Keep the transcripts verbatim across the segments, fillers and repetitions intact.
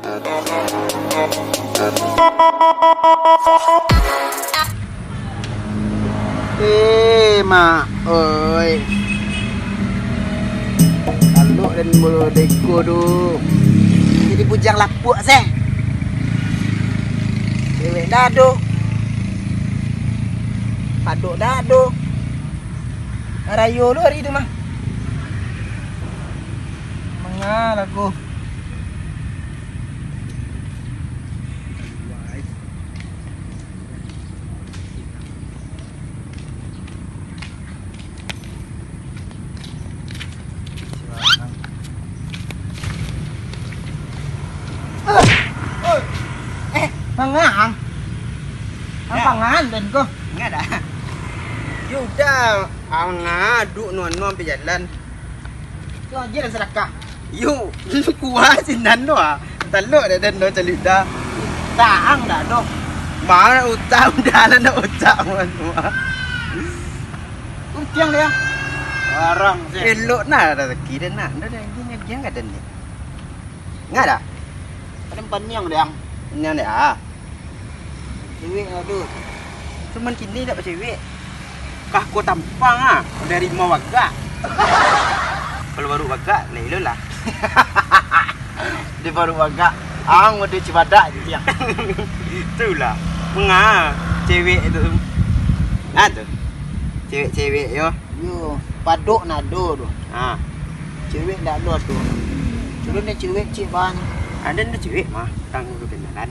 Eh, mak, oi. Alok den bulu deko tu. Jadi bujang lapuak seh. Cewek dak ado. Padok dak ado. Rayo lu hari tu mah. Mangalah ko. Eh, mangang. Ang pangan den ko. Ingat dah. Yo udah, ang ngaduk nuan-nuan pe jalan. Tu aja lah sadakah. Yo, kuah sinan tu ah. Talok dah dan dah calik dah. Taang dah doh. Mana utang dah lah nak utang man tu ah. Untiang dia. Barang sih. Elok nah rezeki dia nak. Dah dah dia dia ada ni. Ingat dah. Paling paniang dia. Paniang dia ah. Cewek lah tu. Cuman kini dak bacewek. Kah ko tampang ah, dari rumah bagak. Kalau baru bagak, lah elok lah. Di baru bagak, ang mode cibadak gitu ya. Itulah. Menga cewek tu. Nah tu. Cewek-cewek yo. Yo, padok nado tu. Ha. Cewek ndak ado tu. Dulu ni cewek cik banyak. Ada ndak cewek mah, tang dulu kenalan.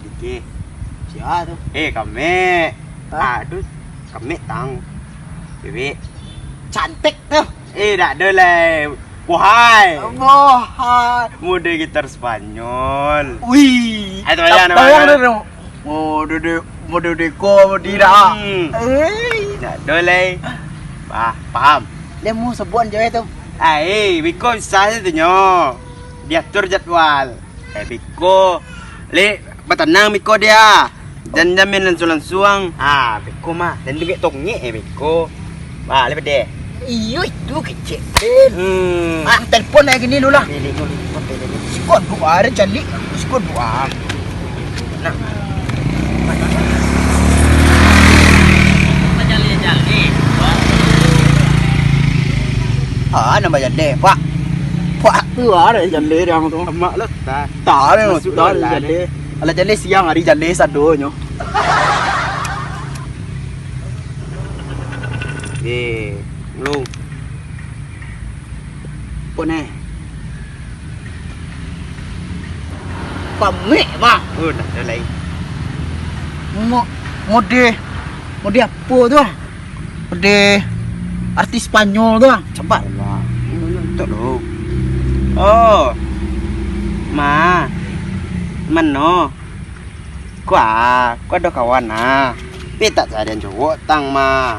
Dikit. Sia tu? Eh, kamek. Hah? Aduh, kamek tang. Bibik. Cantik tu. Eh, dak ado lai. Wahai. Wahai. Mode gitar Spanyol. Wih. Ai, tu bayang, bayang namanya. Tu. Mode de, mode deko, mode dak. Hmm. Eh. Dak ado lai. Ah, paham. Dia mau sebuan je tu. Ai, biko bisa sajo tu nyo. Diatur jadwal. Eh, biko. Lek, batanang biko dia. Jan, jan main lansuang-lansuang. Ah, biko mah. Dan duit tongek eh biko. Wah, lek pede. Iyo, itu kecek, Ben. Hmm. Ah, telepon lagi ni dulu lah. Lek, lek, lek, lek, lek. Siko doa ada calik. Siko doa. Nah. Ah, nambah jande, Pak. Pak, tu ada jande yang tu. Amak lo, ta. Tak ada, masuk tak ada lah, jande. Alah jande siang hari jande sadonyo. Eh, lu. Apa ni? Pamek, mah. Oh, dah, dah lain. Mo-, mode, mode apa tu, ah? Mode artis Spanyol tu, ah. Cepat lah. Untuk lu. Oh. Ma. Mano? Kua, kua ado kawan, ah. Tapi tak carian cowok, tang, ma.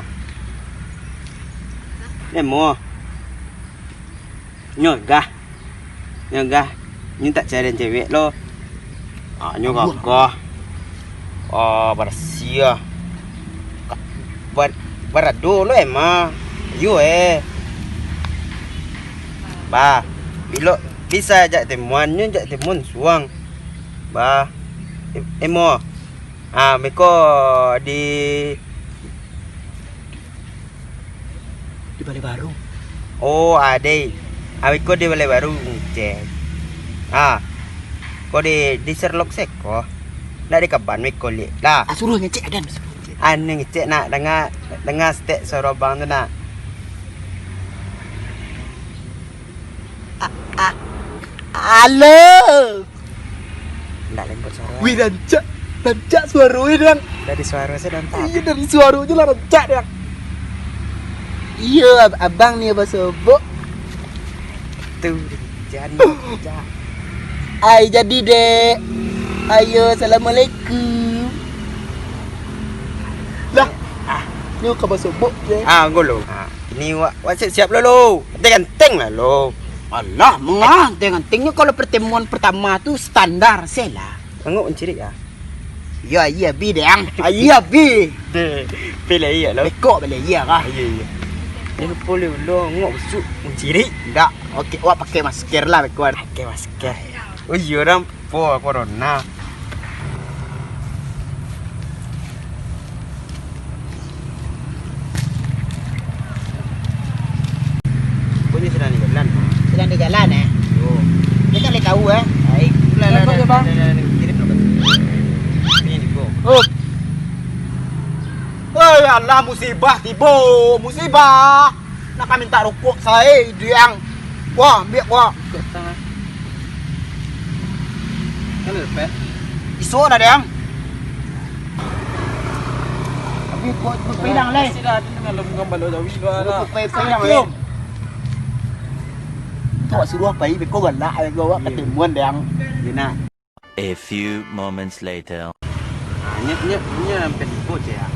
Emo. Nyo gah. Nyo gah. Nyo tak carian cewek lo. Ah, nyo gagah. Ah, barasiah. Ka-, bar-, barado lo emang. Iyo, eh. Bah, bilo bisa jak temuan, nyo jak temuan suang. Bah. Em-, emo. Ah, beko di Di Balai Baru. Oh, adai. Abih ko di Balai Baru, ngecek. Ah. Ko di, di Sherlock seko. Nak di kaban, beko liek. Lah. Ah, suruh ngecek, Adan. Suruh ngecek. Anu ngecek nak, danga, danga setek suaro abang tu nak. A-, a-, Halo. Ndak lembut suaro. Wih, rancak. Rancak suaro e, Dang. Dari suaro se, Dang, tak? Iyo, dari suaro je lah rancak, Dang. Iyo, ab-, abang ni basobok. Tu, jan, jan. Ai, jadi, Dek. Ayo, assalamualaikum. Lah, ah, nyo ka basobok je. Ah, ngolo. Ah. Kini wak, wak siap-siap lo, lo. Ganteng-ganteng lah lo. Alah, manga ganteng-gantengnyo, kalau pertemuan pertama tu standar se lah. Angok mancirik ah. Iyo, iyo, bi, Dang. Iyo, bi. Deh, pilih iya lo. Bekok pilih iya kah? Iyo, iyo. Jan lupo lo, lo angok busuk mancirik. Ndak. Oke, wak pakai masker lah, bekok. Pakai masker. Oh iyo, dah po corona. Ko ni sadang di jalan. Sadang di jalan, eh? Yo. Dia kan lai tahu, eh? Baik. Lah, lah, lah, lah, lah, lah, lah. Kirim lah, Bang. Ni di ko. Oh. Oi, alah, musibah tibo, musibah. Nak ka mintak rokok sae, Diang. Wah, ambiak, wah. Rokok tangan. Kan ada pet. Iso dah, Diang. Tapi kok pegang, leh. Sudah, ada dengan lembang balok jawi, dua lah. Kok pegang, leh. Cium. Tu awak suruah pai, beko galak, beko awak. Iya. Katimuan, Diang. Iya, nak. A few moments later. Ah, nyo, nyo, nyo sampai di ko, cek, ah.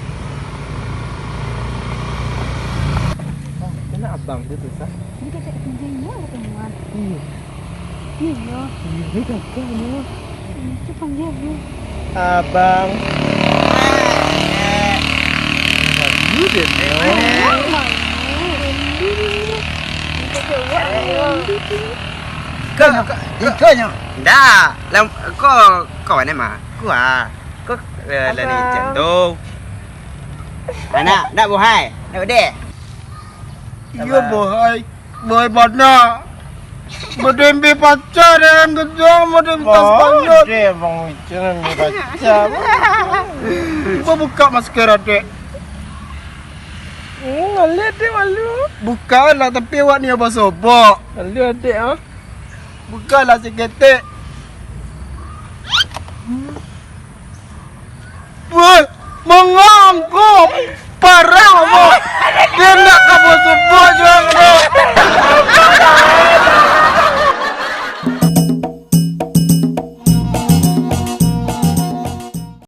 Kena abang tu, tu, sah. Dia kata, "Kerja inyo lah temuan." Iya. Iya, iya. Iya, dia gagah, nyo. Hmm, tu panggil dia. Abang. Aduh, dia, nyo. Abang, dia, dia, dia. Dia kata, "Wak, dia." Ko, ko, ko, nyo. Ndak. Lam, ko, ko mano mah? Ko, ah. Ko, eh, lah ni macam tu. Anak, ndak bohai. Ndak bedeh. Iyo, bohai. Bohai bana. Bedembe pacar yang kencang, bedembe tas panjang. Deh, Bang Ucin, bedembe pacar. Cuba buka masker, Dek. Hmm, ngalih, Dek, malu. Buka lah, tapi awak ni basobok. Malu, Dek, ah. Bukalah saketek. Woi, mangangkok. Parah, Bang. Dia nak ka basobok juo, Bang.